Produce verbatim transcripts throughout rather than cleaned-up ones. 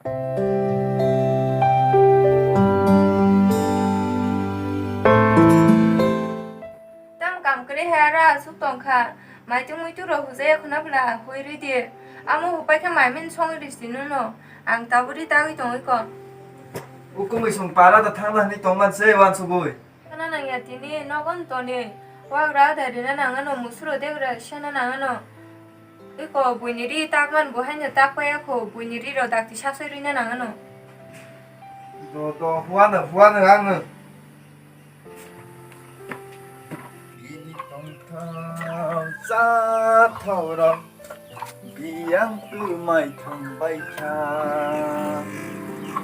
Tam kam kwrwi hai aro aswk tongkha. Maitung muitung rok hujaya khuna bwla hui rwi di. Amo hupai khe mai mani songwi rwsti nwngno. Ang tabuk ri tagwi tongwi kho. O kwmwi song para da thangna hwnwi tongman se wansugwi. Khana nangya tini nogon toni. Wagra da rina nangano musuro degra sena nangano. Iko buini ri takman bo haino tak paya kho buini ri ro dakti sasoi rina nangano. Do do huano huano angno. Bini tongthok chathok rok. Biyang tu mai thang bai kha.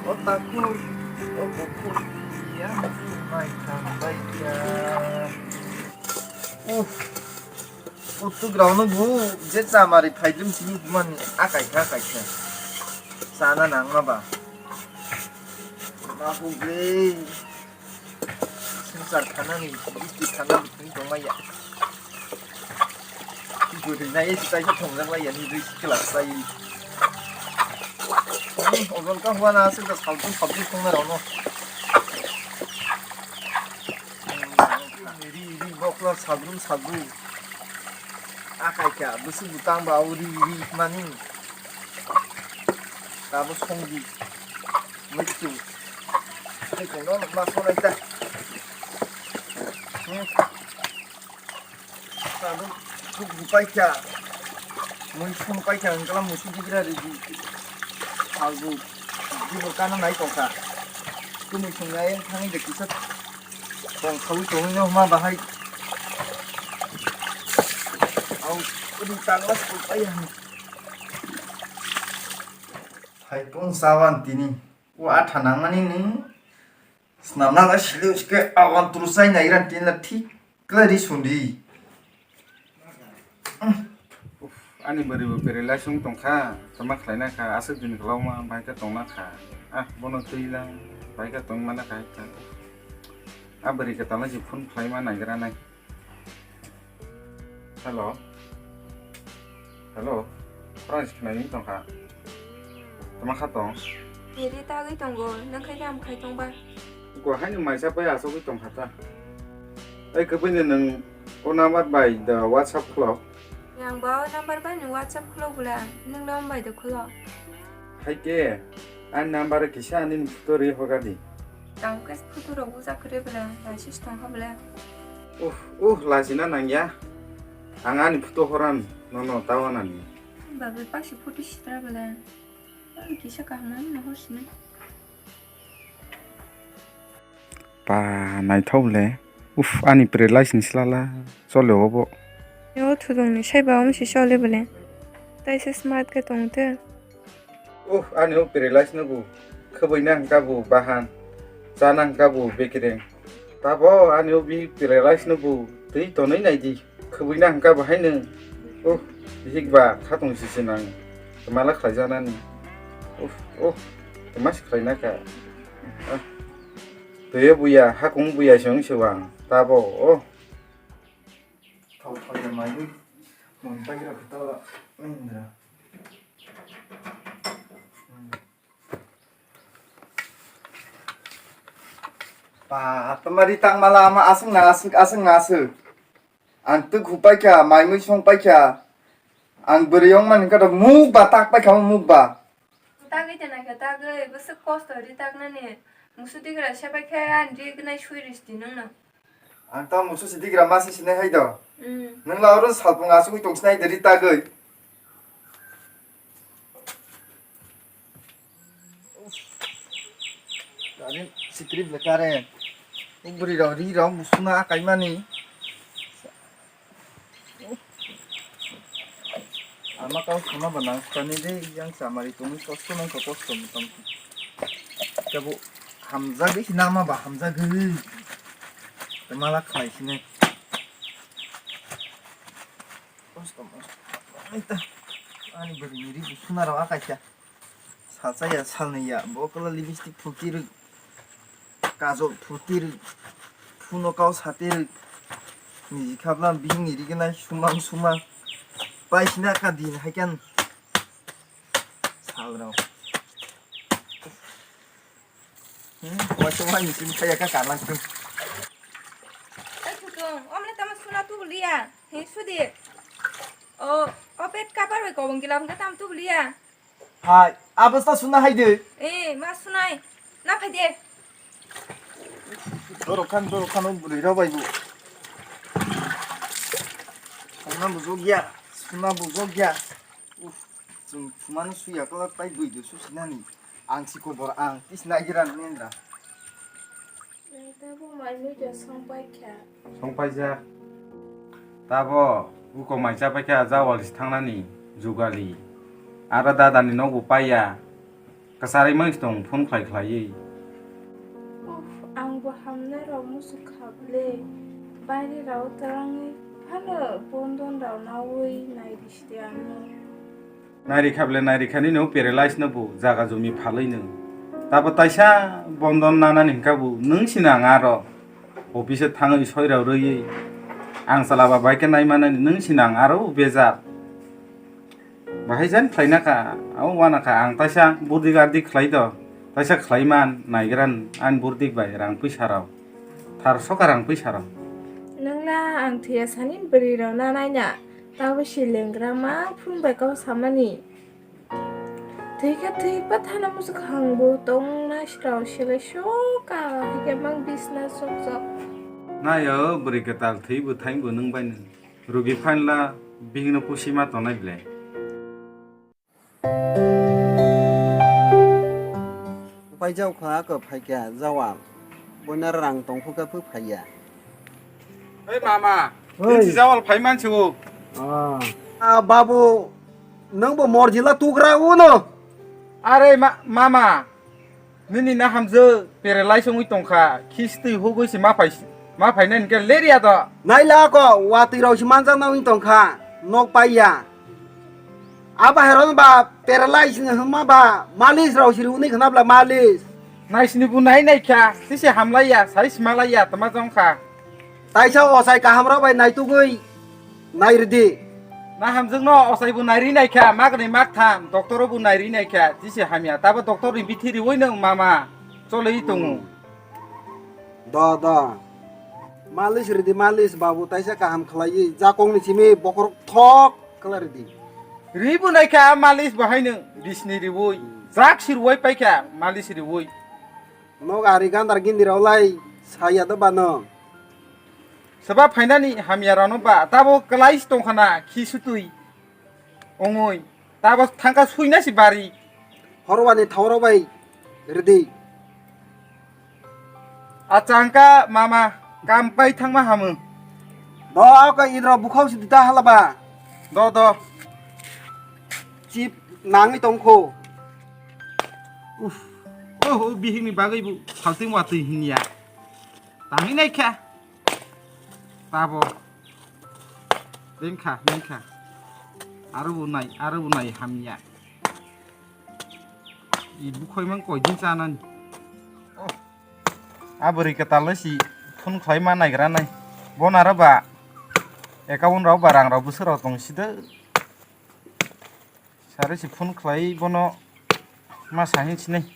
O takhuk, o bukhuk, biyang tu mai thang bai kha. Uff. O tugrao no bu je chamari phaidrim sini bumani akai kha, akai kha. Sana nang ma ba. Ma bu ge. Swngchar khanani, bisti khanani thwng tongmaya. Bwrwi nai se tai thongjak laiya, ni dui sikla sai. Hmm, ojon ka huana se da saltung saltung thongna rao no. Ri, ri, bokla salbrum salbrum. Akai kha, bwswk bwtang ba o ri, ri mani. Tabo songdi. Muitu. Hai kono ma sonai ta. Hmm. Tabo thuk bupai kha. Mui song pai kha, wngkha musu digra ridi. Salbu. Dibo kana nai tongkha. Tumui songnai thangwi de kisa. Tong sawi tongwi no ma bahai. Au, ri tangla bupai ya. Phaipung sawan tini. O atha nangmani ni. Snamna la sili uske awan turusai nairan tin la thik kla ri sundi. Uff, ani bwrwi bo berai lai sung tongkha, tama khlaina kha, aswk din kwlauma bai khe tongna kha. Ah, bono twi la bai khe tongmana kha hai kha. A bwrwi kwtalno se phone khlaima naigra nai. Hello. Hello. Price khnai wng tongkha. Tama kha tong? Eri tagwi tongo, nang khai kam khai tongba. Ko haini maisa pai asogwi tongkha ta. Ai kwbwini nang o number bai da WhatsApp khlo. Yang ba o number bai ni WhatsApp khlo bula, nang lom bai da khlo. Hai ke, ani number kisa ani photo ri hoga di. Tang ke photo rok bujak kre bela, lasis tong ha bela. Uh, uh, lajina nangya. Ang ani photo horan, nono tawanani. Babe, paksi photo sitra bela. Ang kisa kaham nang na hor sini. Pa, naithok le. Uf, ani pre license lala. Chole obo. Yo, thudung ni sai ba om si chole bele. Tai se smart ke tong te. Uh, ani o pre license no bu. Khwbwi na hwnkha bu bahan. Cha na hwnkha bu bekereng. Tabo ani o bi pre license no bu. Twi tonwi nai di. Khwbwi na hwnkha bo haino. Oh, bihik ba khatung sisi nang. Mala khlaijanani. Oh, oh, mas khlaina ka. Ah. Toyo buya, hakung buya song sewang. Tabo, oh. Thau thau ya mai. Mon pagira putala. Indra. Pa, tamari tangmala ama aswk na aswk, aswk na aswk. Ang twk hupai kha, mai mui song pai kha. Ang bwrwi wng mani kha muk ba tak pai kha muk ba. Tagwi tena khe tagwi bwswk kosto ri taknani. Musu digra sepai khe ani ri gnai sui risti nwngno. Ang ta musu si digra masi sinai hai do. Mm. Nwng la oro salpung asugwi tong sinai de ri tagwi. Current, sitri bwle current. O bwrwi rok ri rok musuna kaimani. Ama kau sama ba nang sani de yang samari tongwi kosto nang ko kosto mutam. Kabo hamjagwi sinama ba hamjagwi. Mala khlai sini. Kosto mosto. Aita. Ani bwrwi ri musuna rok akaisa. Salsa ya, salnwi ya, bo kwla lipstick phurti rw, kajol phurti rw, phuno kau sate rw, niji khabla bihik ni rignai sumang sumang, paisina ka din haikan sal rok. Waisa wani sim kaya ka kalang sim. Ai, Thutung, omle tamo suna tubuliya. He, Sudip. O, o bed cover bai kobong gila hwnka tamo tubuliya. Hai, abasta suna hai de. Eh, ma sunai. Na phai de. Dorok khan, dorok khan, o bwrwi rok bai bo. Suna bujok ya, suna bujok ya. Uf, chwng thumani suya kala tai bui de susinani. Ang si kobor ang, tis naigira nendra. Nang tabo mai mui khe song paikha. Song paijak. Tabo uko mai cha paikha, jawal si thangnani jugali. Aro dadani nokbo paiya. Kwcharwi mang si tong phone khlai khlaiwi. Uff, ang bo hamnai rok muchuk kha ble. Baire rao twrangwi phano bondon rao naui nai risi de ano. Nairikha ble nairikha nini o paralyze no bo jaga jumi phalwi no. Tabo taisa bondon nanani hwnka bo nwng sina ang aro office o thangwi soirao rwiwi ang chala ba bai khe naimanani nwng sina ang aro bejak. Bahai jan khlaina kha, abo wana kha ang taisa burdik ardik khlai do, taisa khlai man naigra ani burdik bai rang pwisa rok. Thar soka rang pwisa rok. Nwngla ang thwiya sani bwrwi rok na naina. Tabo si lengra ma phun bai kok samani. Thwikha thwi pathana muchuk hangbo tong na srao selai soka hikhe mang bisna sok sok. Nayo bwrwi kwtal thwi bo thain bo nwng bai nwng. Rugi phanla bihikno pusi ma tongnai ble. Upai jao kha, ako phaikha, jawal. Boina rang tongkhu khe phu phaiya. Oi mama, oi. Nini jawal phai mansi o. Ah. Ah, babu, nwng bo morjila tugra uno. Are ma-, mama, nini na hamjwk paralyze wngwi tongkha, khistwi hugwi se ma phai, ma phainai hwnkhe lerya do. Naila ko, watwi rok se manjak nangwi tongkha, nok paiya. Aba herok ba paralyze ni hwnma ba malis rok siri uni khna bla malis. Naisini bu nai nai kha, sisi hamlaiya, sai simalaiya, tama jong kha. Taisa osai kaham rok bai naitugwi nairidi. Na hamjwk no osai bu nairi nai kha, mak ni mak tham, doctor bu nairi nai kha, sisi hamya, tabo doctor ni bithi riwi no mama, cholwi tongo. Do, do. Malis ridi, malis, babu, taisa kaham khlaiwi, jakongni simi bokhorok thok khlai ridi. Ribu naikha malis bahaino, bisni riwi, jak si ruwai paikha, malis riwi. Nok ari gandar gindi rok lai, saya do bano. Seba phainani hamya rano ba, tabo klai si tongkhana, khi sutwi. Ongoi, tabo thangka suina si bari. Horwani thauro bai ridi. Achangka mama kam pai thangma hamu. Do, ako idro bukhau si dita halaba. Do, do. Chip nangwi tongkho. Uf. Oh, oh, bihikni bagwi bu phaltwi watwi hinya. Tangwi naikha. Tabo. Bengkha, bengkha. Aro bo nai, aro bo nai hamya. I bukhoi mang koi din chanani. Oh. A bwrwi kwtal le si phone khlai ma naigra nai. Bon aro ba account rok ba rang rok bwswk rok tong si de. Sari si phone khlai bono ma sahin sinai.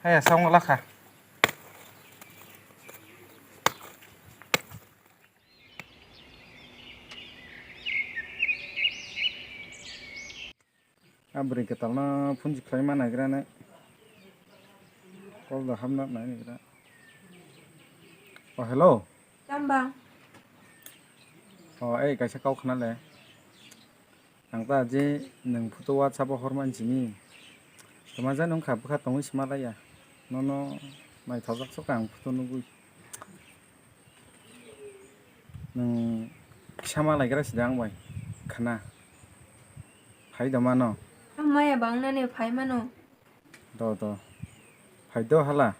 Haya sa wng lakha. A bwrwi kwtalno phone si khlai ma naigra nai. Call da hamna nai naigra. Oh, hello. Tamba. Oh, ei kaisa kau khna le. Ang ta je nwng photo WhatsApp o hor man sini. Tama jan wngkha bwkha tongwi sima laiya. Nono naithokjak sok ang photo nugwi. Nwng kisa ma laigra sida ang bai khna. Phai da mano. Ang maya bang nani phai mano. Do, do. Phai do hala.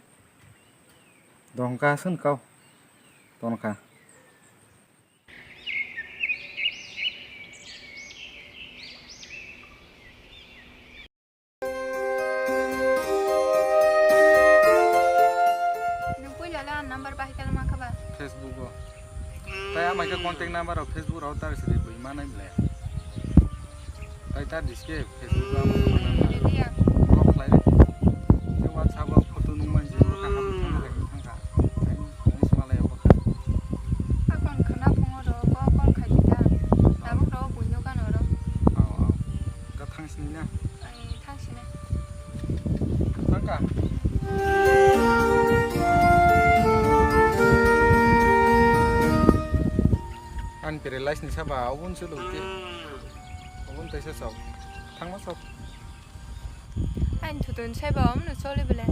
Do hwnkha aswk kau. Tonkha. Nwng puila le ang number bahai khe ma kha ba? Facebook o. Tai amai khe contact number rok Facebook rok tar siri bui manai ble. Tai tar diske Facebook o amai khe number. Ready ya? Block khlai. Khe WhatsApp o photo nung man jebo kaham. Relax ni saba, obun se lukti. Obun taisa sok. Thangma sok. Ain thutun saiba, omno choli bele.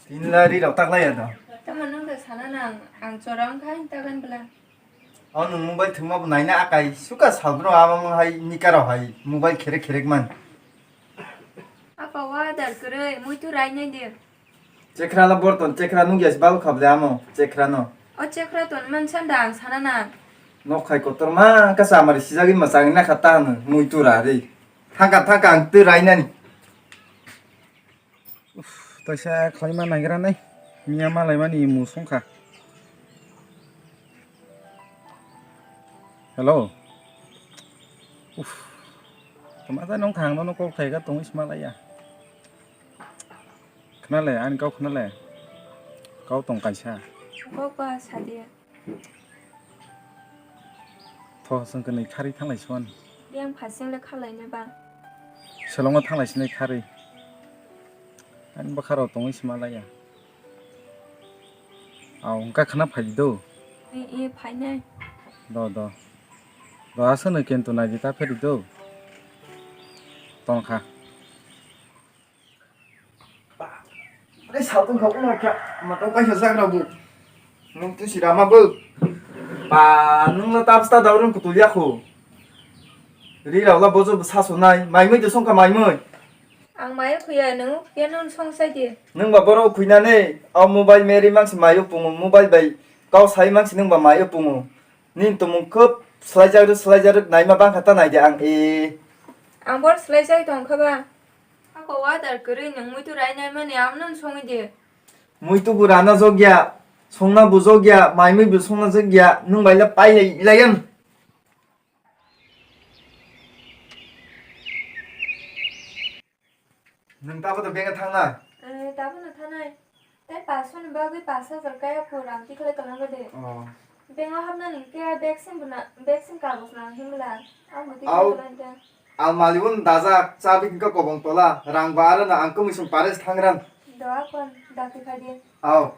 Tinla ri rok taklai ya to. Tamo nung da sana nang, ang chorang khai tagan bela. Ano mobile thwngma bo naina akai suka salbro abo hai nika rok hai mobile kherek kherek man. Apa wa dar kwrwi, muitu rai nai de. Chekhrano borton, chekhra nukya si bal khabde amo, chekhrano. O chekhra ton mansa da ang sana na. Nok khai kotor ma, ka samari sijagwi ma changna kha ta hano, mui tura ri. Thangka thangka ang twi rainani. Uff, taisa khlaima nagira nai. Miya malai mani mu songkha. Hello. Uff. Tama ta nong thang no kok thai ka tong isma laya. Khnale, ani kau khnale. Kau tong kaisa. Kok ba sadi. Tho, chwng kwnwi kharwi thanglai suan. Yang phasing le khalai ne ba. Selongo thanglai sinai kharwi. Ani bwkha rok tongwi sima laya. Au, wngkha khna phai do. E, e, phainai. Do, do. Do, aswkno kento naidi ta pheri do. Tongkha. Ba, bai saltung kha ulo kha, matang kaisa jagra bu. Nung tu sirama bu. Ba, nung no tapsta daurung kutul yakho. Ri raula bojo bu sasunai, maimui de songkha maimui. Ang mayo khuya, nung khe nung song sai di. Nung ba borok khuina ne, o mobile meri mangsi mayo pungo, mobile bai kau sai mangsi nung ba mayo pungo. Nin tumung khup slai jaruk, slai jaruk naima bangkha ta nai de ang e. Ang bor slai jai tong kha ba. Ako water kwrwi nwng muitu rai naimani amno songwi di. Muitu bo rana jokya, songna bo jokya, maimui bo songna jokya, nwng bai le pai lai lai ang. Nwng tabo to bank-o thangnai? Eh, tabo no thanai. Tei paanch soni bagwi paanch hajar kaya pho rang tikhlai tongma de. Oh. Bank-o hapnani hwnkhe vaccine bo na, vaccine kagoj nang hinmla. Ang bo tikhlai Au. Tongma de. Almari un dajak, chabi hwnkhe kobong tola, rang ba aro no ang kwmwi song pares thangram. Do akon, dakti phai di. Au.